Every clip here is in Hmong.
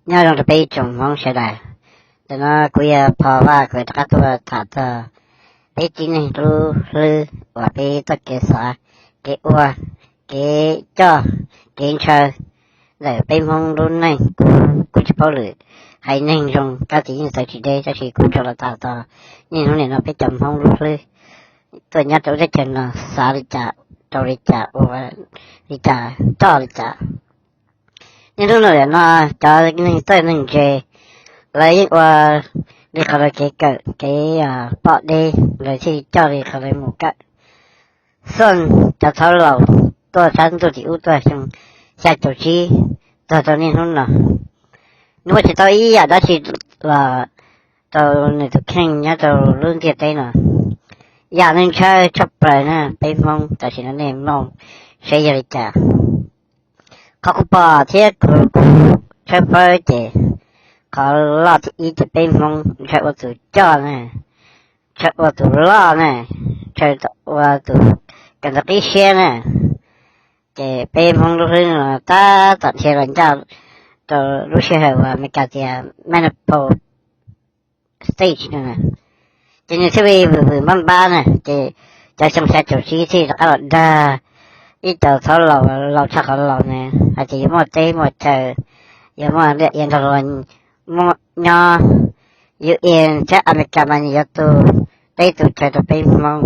Nyob zoo rau peb ib tsoom Hmoob sawv daws. Ntawm no kuv yog Phov Vaj, kuv rov qab tuaj tham txog peb tib neeg lub hlwb uas peb txoj kev xav, kev ua, kev coj, kev ntshaw ntawm peb Hmoob lub neej. Kuv kuj tsis paub lwm, haiv neeg zoo kab txiv yeej txawv tsis deb, tab sis kuv tsuas los tham txog niaj hnub nim no peb cov Hmoob lub hlwb tuaj nyob rau lub teb chaws no xav li cas, rau li cas, ua li cas, coj li cas. Niaj hnub no, no cov neeg txawj neeg ntse lawv yeej ua li qhov lawv kev kawm kev pom deb, lawv thiaj coj li qhov lawv mus kawm. Xoj cov thaub laus tuaj sab ntuj tim ub tuaj xyoo xya caum tsib txog rau niaj hnub no, nws muaj tsis tau ib yam dab tsi los rau nws tus kheej nyob rau lub ntiaj teb no. Yam nws ntshaw tshaj plaws na peb Hmoob, tam sim no nej mloog seb yog li cas. Qhov kuv pom thiab kuv, kuv tshawb fawb ces qhov loj thib ib ces peb Hmoob ntshaw ua tus coj na, ntshaw ua tus loj na, ntshaw ua tus kawm ntawv qib siab na. Ces peb Hmoob lub hlwb no tab tom dhia los ncaj rau lub sij hawm uas Amelikas tias menopause stage no, ces nws thiaj li vwm vwm npab npab na. Ces cov xyoo xya caum tsib thiaj rov qab los dag ib co thaub laus, laus tshaj qhov laus na, hais tias yuav muaj teb muaj chaw, yuav muaj liaj ia nrog luag muaj nyob, UN thiab Amelikas mas nws yuav tu teb tu chaw rau peb Hmoob,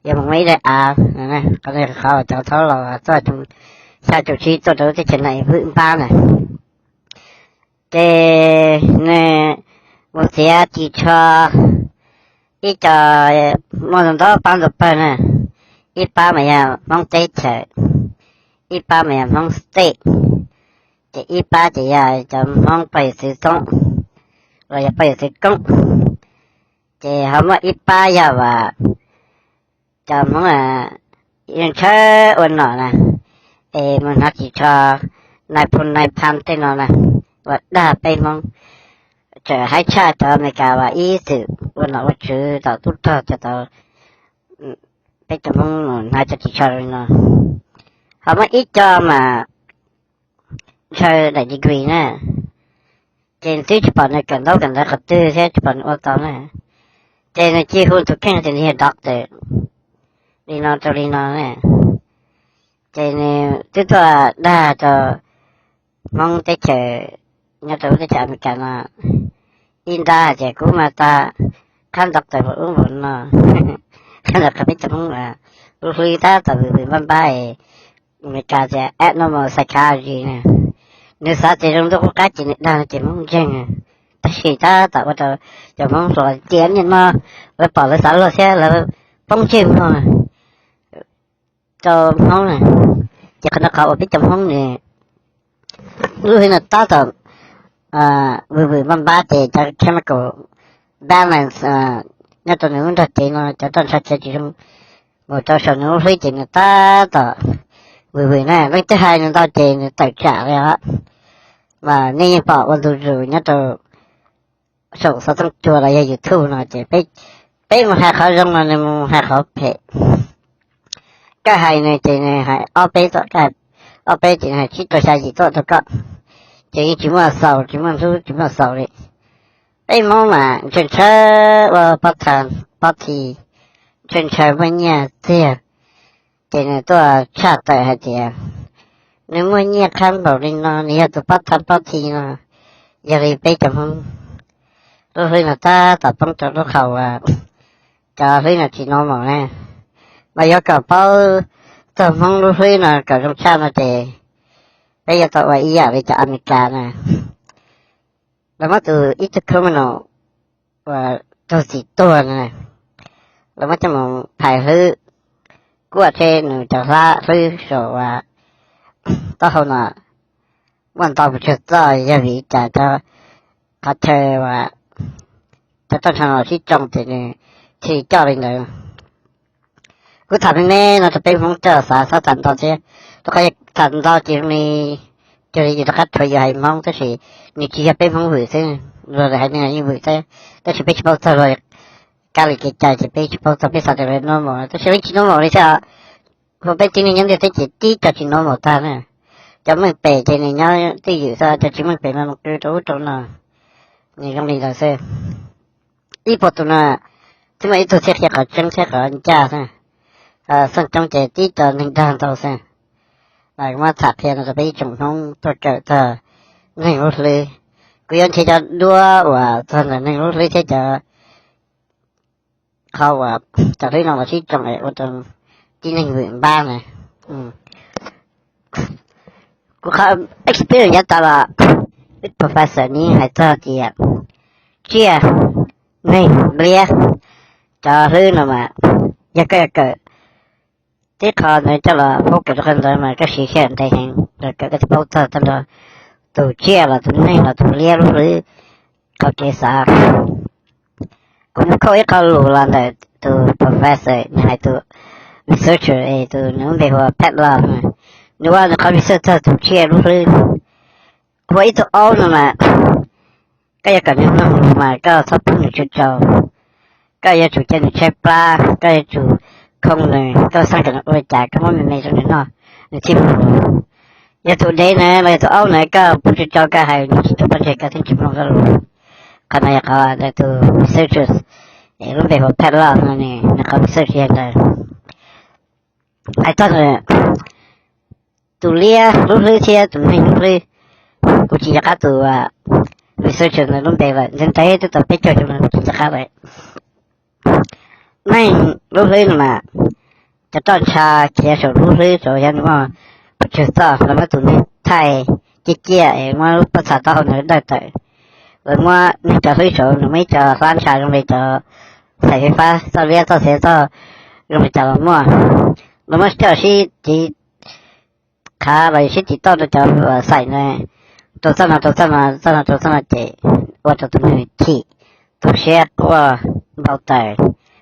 yuav mus muaj ib daim av. Qhov no qhov uas cov thaub laus tuaj xya caum tsib tuaj rau lub teb chaws no vwm npab na. Ces nws mus txiav ris tsho ib co muaj ntau pab ntau pawg na. Ib pab mas yog Hmoob teb chaws, ib pab mas yog Hmoob state, ces ib pab ces yog cov Hmoob pog yawm txwv txoob los yog pog yawm txwv koob. Ces ho muaj ib pab yog cov Hmoob ntshaw ua nom na, es mus hnav ris tsho nais phoo nais pham tej no na, uas dag peb Hmoob. Tseem haib tshaj cov Amelikas uas ib txwm ua nom ua tswv tom tub rog cov tau peb cov Hmoob mus hnav cov ris tsho li no. Ho muaj ib co mas ntshaw daim degree na, ces nws twb tsis pom nws kawm ntaub kawm ntawv qhov twg thiab tsis pom nws ua tau na, ces nws cia hu tus kheej tias nws yog doctor li no rau li no na. Ces nws twb tuaj dag rau Hmoob teb chaws nyob rau lub teb chaws Amelikas no ib nrab hais tias kuv mas tag khab doctor npaum ub npaum no. Qhov peb cov Hmoob lub hlwb tab tom vwm vwm npab npab es Amelikas tias abnormal psychology na. Nws xav tias zoo ntuj qub qab ces nws dag no ces Hmoob ntseeg, tab sis tab tom ua rau cov Hmoob hluas tias nim no lawv pom lawv xav luag thiab lawv poob ntsej muag rau Hmoob na. Ces qhov no qhov uas peb cov Hmoob nws lub hlwb no tab tom vwm vwm npab npab ces cov chemical balance nyob rau nws lub nrog cev no cov roj ntsha txiav tsis zoo mus rau saum nws lub hlwb ces nws tab tom vwm vwm na. Leej twg hais nws ntau ces nws tawm tsam li os. Mas nej yeej pom ua ntu zus nyob rau saum xov tooj cua los yog YouTube no ces peb mus hais qhov zoo los nws mus hais qhov phem. Koj hais nws ces nws hais ob peb tuaj, koj hais ob peb ces nws hais tsib rau xya yim tuaj rau koj, ces yeej tsis muaj xaus, tsis muaj ntxub, tsis muaj xaus li. Peb Hmoob mas ntshaw ntshaw ua pob tha pob thi, ntshaw ntshaw muaj nyiaj txiag, ces nws tuaj tshaj tawm hais tias nws muaj nyiaj qhab npaum li no, nws yog tus pob tha pob thi no. Yog li peb cov Hmoob lub hlwb no tab tom poob rau lub qhov uas cov hlwb no tsis normal na. Mas yuav kom paub txog Hmoob lub hlwb no kom zoo tshaj no ces peb yuav tau ua ib yam li cov Amelikas na. Lawv muab tus ib tug criminal uas raug txim tuag no, lawv muab coj mus phais hlwb, kuaj tseb nws cov hlab hlwb saum uas taub hau no muaj ntau pes tsawg txoj, yog vim li cas cov qhov chaw uas cov roj ntsha no sib tsoo ces nws thiaj coj li ntawd. Kuv tham me me no rau peb Hmoob coj xav, txhob tham ntau thiab, rau qhov yog tham ntau ces zoo li cuag li yus rov qab rhuav yus haiv Hmoob, tab sis nws tsis yog peb Hmoob vwm xwb, luag lwm haiv neeg yeej vwm thiab, tab sis peb tsis paub txog luag kab li kev cai ces peb tsis paub txog, peb xav tias lawv normal tab sis lawv tsis normal li thiab. Hu peb tib neeg nyob ntiaj teb ces tib co tsis normal tag na. Cov meej pem ces nws nyob twj ywm xwb, cov tsis meej pem mas mus qw rau ub rau no, nws zoo li ntawd xwb. Ib puas tus no twb muaj ib tug thiaj qhia qhov tseeb thiab qhov ncaj xwb. Xeej coob ces tib co neeg dag ntau xwb. Muab tham qhia no rau peb ib tsoom Hmoob tuaj kawm txog neeg lub hlwb. Kuv yuav nrhiav cov duab uas txog ntawm neeg lub hlwb thiab cov qhov uas cov hlwb no los sib tsoo ua rau tib neeg vwm npab na. Kuv qhov experience yav tas los, ib professor nws hais txog tias tsiaj, neeg, liab, cov hlwb no mas yog koj yuav kawm tib qho ntawd coj los paub kawm rau qhov ntawd mas koj siv sij hawm ntev heev los kawm koj thiaj paub txog tag nrho tus tsiaj los tus neeg los tus liab lub hlwb qhov kev xav. Kuv mus quote ib qho lus los ntawm tus professor, nws hais tus researcher es tus nws lub npe hu ua Pat Love. Nws ua nws qhov research txog tus tsiaj lub hlwb. Ua ib tug aub no mas koj yuav kom nws mloog lus mas koj txhob pub nws tsw tsau. Koj yuav tsum cia nws tshaib plab, koj yuav tsum khoo nws, koj xav kom nws ua li cas koj muab me me rau nws noj, nws thiaj mloog lus. Yog tus dev na los yog tus aub na koj pub tsw tsau koj hais nws tsis tau pob ntseg koj thiaj tsis mloog koj lus. Qhov no yog qhov ntawm tus researcher, lub npe hu ua Pat Love no, nws qhov research yog ntawd. Hais txog tus liab lub hlwb thiab tus neeg lub hlwb, kuv tsis nco qab tus researcher ntawd lub npe lawm, ntev ntev twb tau peb caug xyoo no kuv tsis nco qab lawm. Neeg lub hlwb no mas cov roj ntsha khiav saum lub hlwb saud yog nws muaj pes tsawg txoj los muab tus neeg thaij ciaj ciaj es muab lub pob txha taub hau ntawd dawj tawm. Lawv muab neeg cov hlwb saud nws muaj ib co hlab ntsha zoo li cov xaim fais fab, txoj liab txoj xiav txoj zoo li cas los muaj. Lawv muab coj sib tiv qhav los yog sib tiv tauj rau cov xaim na, rau txoj no rau txoj no, txoj no rau txoj no ces ua rau tus neeg chim, tu siab quaj, npau taws,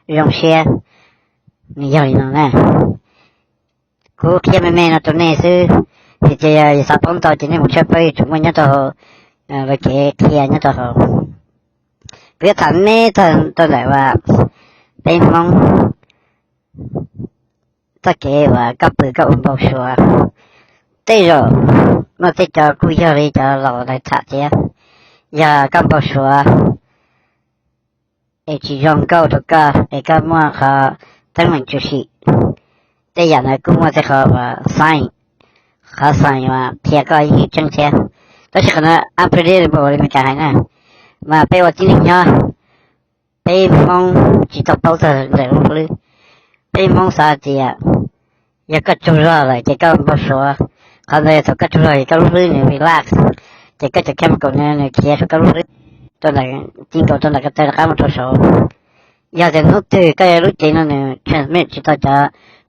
zoo siab, nws yog li no na. Kuv qhia me me no rau nej xwb, vim tias yog xav paub ntau ces nej mus tshawb fawb yuav tsum muaj nyob rau hauv lawv kev qhia nyob rau hauv. Kuv yuav tham me txog rau ntawm uas peb Hmoob txoj kev uas koj pw koj ua npau suav. Tej zaum muaj tej co kuj yog li cov laus lawv tham tias yog koj npau suav es tsis zoo nkauj rau koj es koj muaj qhov teeb meem tshwm sim. Tej yam ntawd kuj muaj tej qhov uas sign, qhov sign uas qhia koj yeej tseeb thiab. Tab sis qhov no unpredictable li Meskas hais na, mas peb ua tib neeg nyob, peb Hmoob tsis tau paub txog ntawm lub hlwb. Peb Hmoob xav hais tias yog koj tsaug zog lawm ces koj npau suav. Qhov ntawd thaum koj tsaug zog es koj lub hlwb nws relax, ces koj cov chemical no nws khiav saum koj lub hlwb, rau ntawm, ci nkaus rau ntawm ko taw rov qab mus rau saud. Yog tias hnub twg koj lub cev no nws transmit tsis tau cov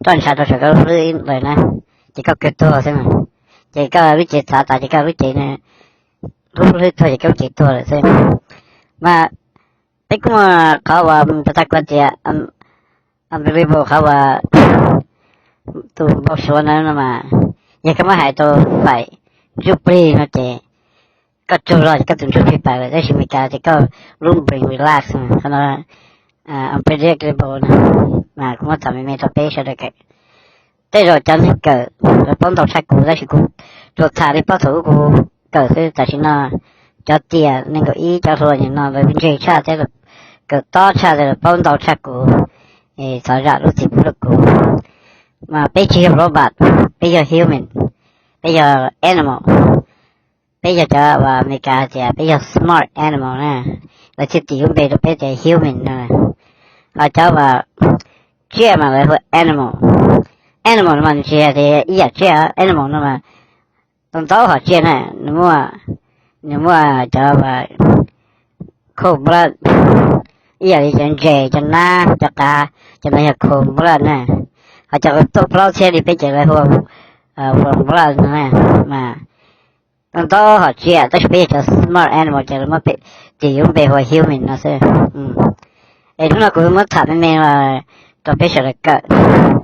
roj ntsha rau saum koj lub hlwb lawm na, ces koj kawg tuag xwb na. Ces koj lub cev txhav tas ces koj lub cev, lub hlwb tuag ces koj lub cev tuag lawm xwb. Mas peb kuj muaj qhov uas tau tag kuv tias unbelievable, qhov uas tus npau suav no no mas, yog koj muab hais rau faim ntsuj plig no ces koj tsaug zog ces koj tus ntsuj plig pais lawm, tab sis Meskas ces koj lub brain relax, qhov no unpredictable no. Mas kuv muab tham me me rau peb sawv daws kawm. Tej zaum cov neeg kawm lawv paub ntau tshaj kuv, tab sis kuv tsuas tham li paub thaum ub kuv kawm xwb. Tam sim no cov tiam nees nkaum ib, cov hluas nim no lawv ntse tshaj thiab, kawm tob tshaj thiab, lawv paub ntau tshaj kuv, es thov zam lub txim pub rau kuv. Mas peb tsis yog robot, peb yog human, peb yog animal. Peb yog cov uas Meskas hais tias peb yog smart animal na, lawv thiaj tis lub npe rau peb tias human no. Ho cov uas tsiaj mas lawv hu animal. Animal no mas nws tsis hais tias ib yam tsiaj, animal no mas tau ntau hom tsiaj na, nws muaj, nws muaj cov uas cold blood, ib yam li cov ntses, cov nab, cov qav, cov no yog cold blood na. Ho cov tuaj plaub txhiab li peb ces lawv hu warm blood no na. Mas tau ntau hom tsiaj, tab sis peb yog cov smart animal ces lawv muab tis lub npe hu ua human no xwb. Es hnub no kuv muab tham me me rau peb sawv daws kawm.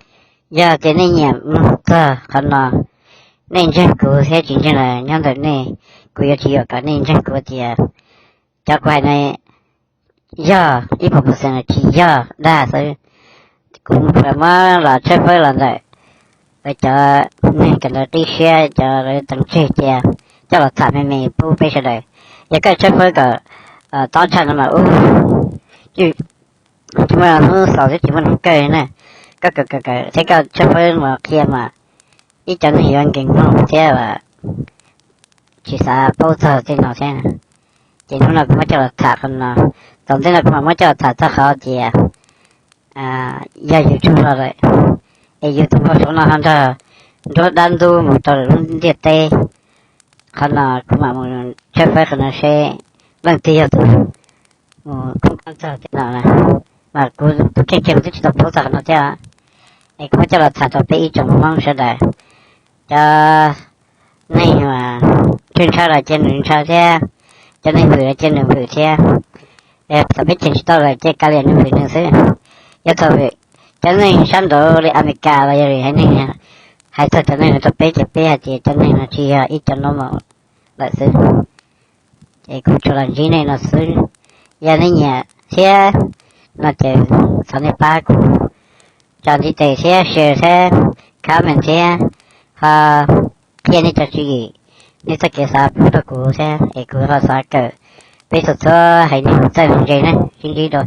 Yog tias nej nyiam mloog txog qhov no, nej ntseeg kuv thiab tsis ntseeg los nyob ntawm nej, kuv yuav tsis yuam kom nej ntseeg kuv tias cov kuv hais no yog ib puas percent los tsis yog dag xwb. Kuv muab los tshawb fawb los ntawm lawv cov neeg kawm ntawv qib siab cov lawv teev tseg cia coj los tham me me pub peb sawv daws. Yog koj tshawb fawb kom tob tshaj no mas ub, tsis muaj hnub xaus thiab tsis muaj hnub kawg na. Koj kawm kawm kawm thiab koj tshawb fawb mus qhia mas ib cov neeg yuav nkees mloog thiab tsis xav paub txog tej no thiab. Ces hnub no kuv muab coj los tham qhov no, tom ntej no kuv mam muab coj los tham txog qhov tias yog yus tsaug zog lawm es yus tus npau suav no ho nrog nruab dab ntub mus rau lub ntiaj teb. Qhov no kuv mam mus tshawb fawb qhov no seb leej twg yog tus mus khoob koob txog tej no na. Mas kuv tus kheej kiag kuv twb tsis tau paub txog qhov no thiab. Es kuv muab coj los tham rau peb ib tsoom Hmoob sawv daws, cov neeg uas ntshaw ntshaw los cia nws ntshaw thiab, cov neeg vwm los cia nws vwm thiab. Thaum peb cheem tsis tau lawm ces kav liam nws vwm nws xwb. Yog thaum cov neeg sab nraud li Amelikas los yog haiv neeg hais txog cov neeg no rau peb ces peb hais tias cov neeg no tsis yog ib co normal lawm xwb. Ces kuv tsuas los ntsib nej no xwb. Yog nej nyiam thiab no ces thov nej pab kuv tsa ntiv tes thiab share thiab comment thiab ho qhia nej cov tswv yim, nej txoj kev xav pub rau kuv thiab es kuv ho xav kawm peb txhua txhua haiv neeg txawj ntse na. Sib ntsib dua.